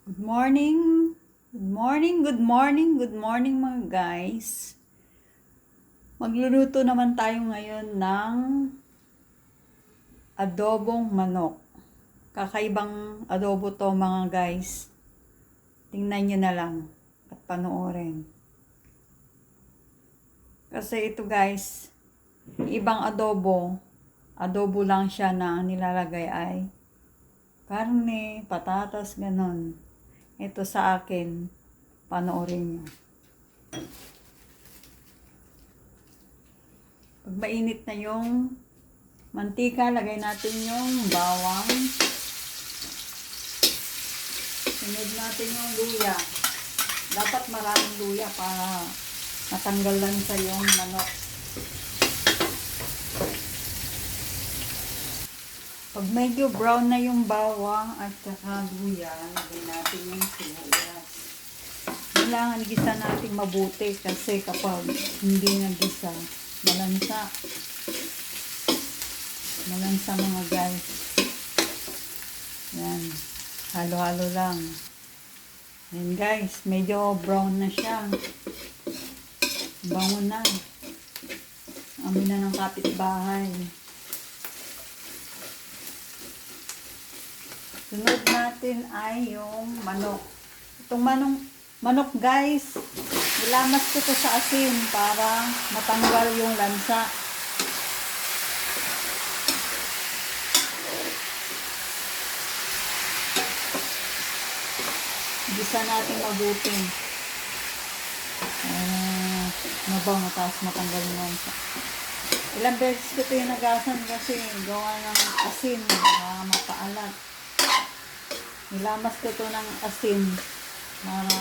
Good morning. Good morning, good morning, good morning mga guys. Magluluto naman tayo ngayon ng adobong manok. Kakaibang adobo to mga guys. Tingnan nyo na lang at panoorin. Kasi ito guys, ibang adobo lang siya na nilalagay ay karne, patatas, ganon. Ito sa akin, panoorin nyo. Pag mainit na yung mantika, lagay natin yung bawang. Sunod natin yung luya. Dapat maraming luya para matanggal lang sa yung manok. Pag medyo brown na yung bawang at saka luya, lagay natin yung sibuyas. Kailangan gisa natin mabuti kasi kapag hindi nagisa, malansa. Malansa mga guys. Yan. Halo-halo lang. Yan guys, medyo brown na siya. Bango na. Amoy na ng kapitbahay. Sunod natin ay yung manok. Itong manok guys, nilamas ko to sa asin para matanggal yung lansa. Gisa natin mabuti. Mabango tapos matanggal yung lansa. Ilang beses ko ito yung nagasan kasi gawa ng asin para mapaalat. Nilamas ko ito ng asin para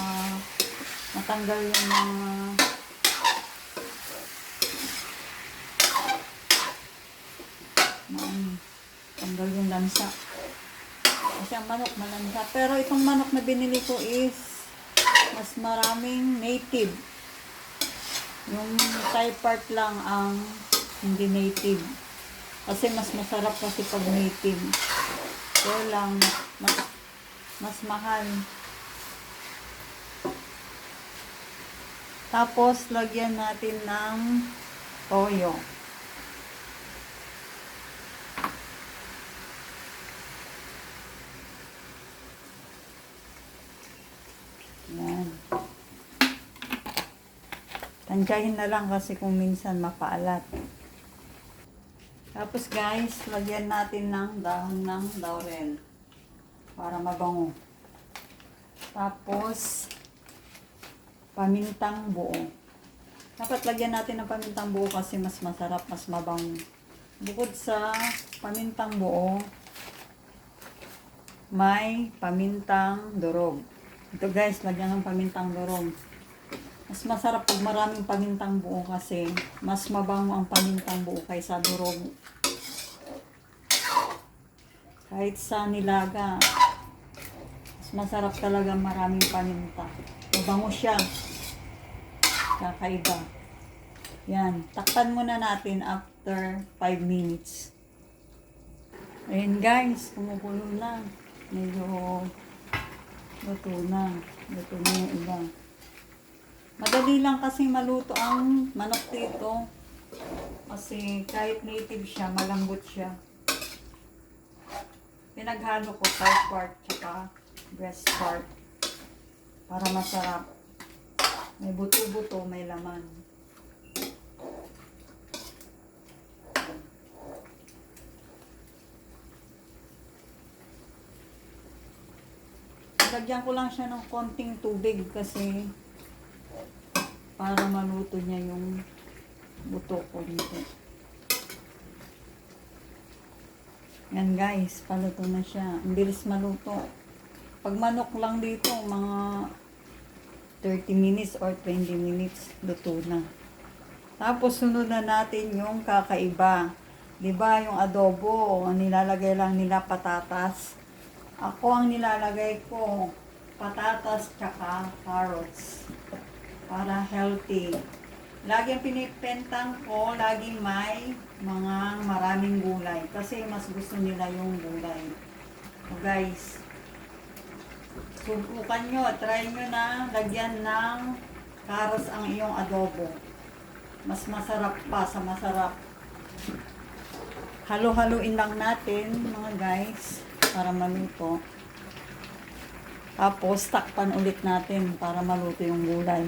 matanggal yung mga tanggal yung lansa. Kasi ang manok malansa. Pero itong manok na binili ko is mas maraming native. Yung Thai part lang ang hindi native. Kasi mas masarap kasi pag native. Kaya lang mas mahal. Tapos lagyan natin ng toyo. Yan. Tansyahin na lang kasi kung minsan mapaalat. Tapos guys, lagyan natin ng dahon ng laurel para mabango. Tapos pamintang buo. Dapat lagyan natin ng pamintang buo kasi mas masarap, mas mabango. Bukod sa pamintang buo, may pamintang durog. Ito guys, lagyan ng pamintang durog. Mas masarap pag maraming pamintang buo kasi mas mabango ang pamintang buo kaysa durog. Kahit sa nilaga, mas masarap talaga maraming paminta. Mabango siya. Kakaiba. Yan. Takpan muna natin after 5 minutes. Ayan guys, kumukulo na. Medyo luto na. Luto na yung iba. Madali lang kasi maluto ang manok dito. Kasi kahit native siya, malambot siya. Pinaghalo ko thigh part tsaka breast part para masarap. May buto-buto, may laman. Lagyan ko lang siya ng konting tubig kasi para maluto niya yung buto ko dito. Yan guys, paluto na siya. Ang bilis maluto. Pag manok lang dito, mga 30 minutes or 20 minutes, luto na. Tapos sunod na natin yung kakaiba. 'Di ba yung adobo, ang nilalagay lang nila patatas. Ako ang nilalagay ko patatas tsaka carrots para healthy. Lagi ang pinipentang ko, laging may mga maraming gulay. Kasi mas gusto nila yung gulay. So guys, Subukan nyo, try nyo na lagyan ng karas ang iyong adobo. Mas masarap pa sa masarap. Halo-haluin lang natin mga guys para maluto. Tapos takpan ulit natin para maluto yung gulay.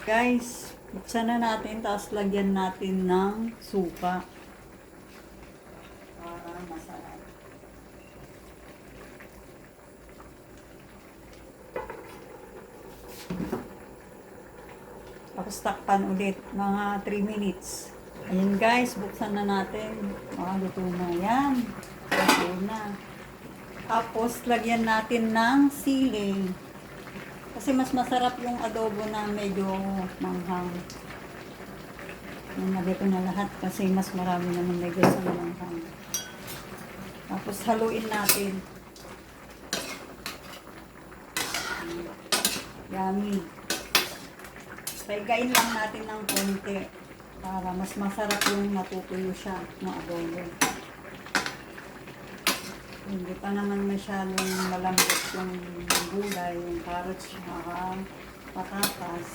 Guys, buksan na natin tapos lagyan natin ng suka. Para masarap. Tapos takpan ulit mga 3 minutes. Ayan guys, buksan na natin. Luto na yan. Luto na. Tapos lagyan natin ng sili. Kasi mas masarap yung adobo na medyo manghang. Nalagay ko na lahat kasi mas marami naman may gusto na manghang. Tapos haluin natin. Yummy. Paigain lang natin ng konti para mas masarap yung natutuyo siya ng adobo. Hindi pa naman masyadong malambot yung gulay, yung carrots, saka patatas.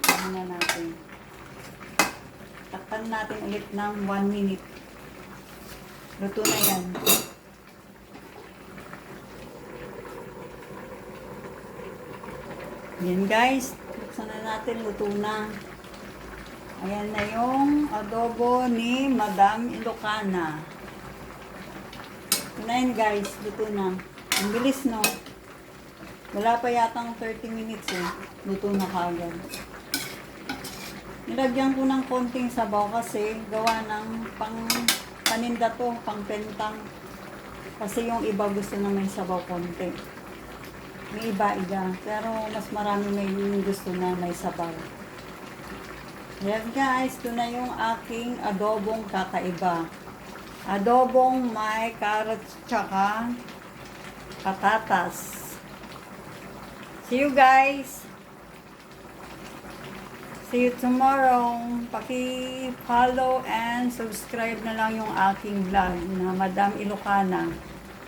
Ano na natin. Takpan natin ulit ng 1 minute. Luto na yan. Yan guys, buksan na natin, luto na. Ayan na yung adobo ni Madam Ilocana. Ito na yun guys, luto na. Ang bilis no? Wala pa yatang 30 minutes eh. Luto na kagad. Nilagyan ko ng konting sabaw kasi gawa ng pang paninda to, pang pentang. Kasi yung iba gusto na may sabaw konti. May iba-iba. Pero mas marami may gusto na may sabaw. Ayan guys, ito na yung aking adobong kakaiba. Adobong may carrots tsaka patatas. See you guys! See you tomorrow. Paki-follow and subscribe na lang yung aking vlog na Madam Ilocana.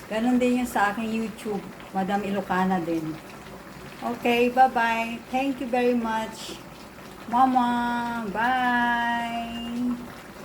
Ganon din yung sa aking YouTube. Madam Ilocana din. Okay, bye-bye. Thank you very much. Mama, bye!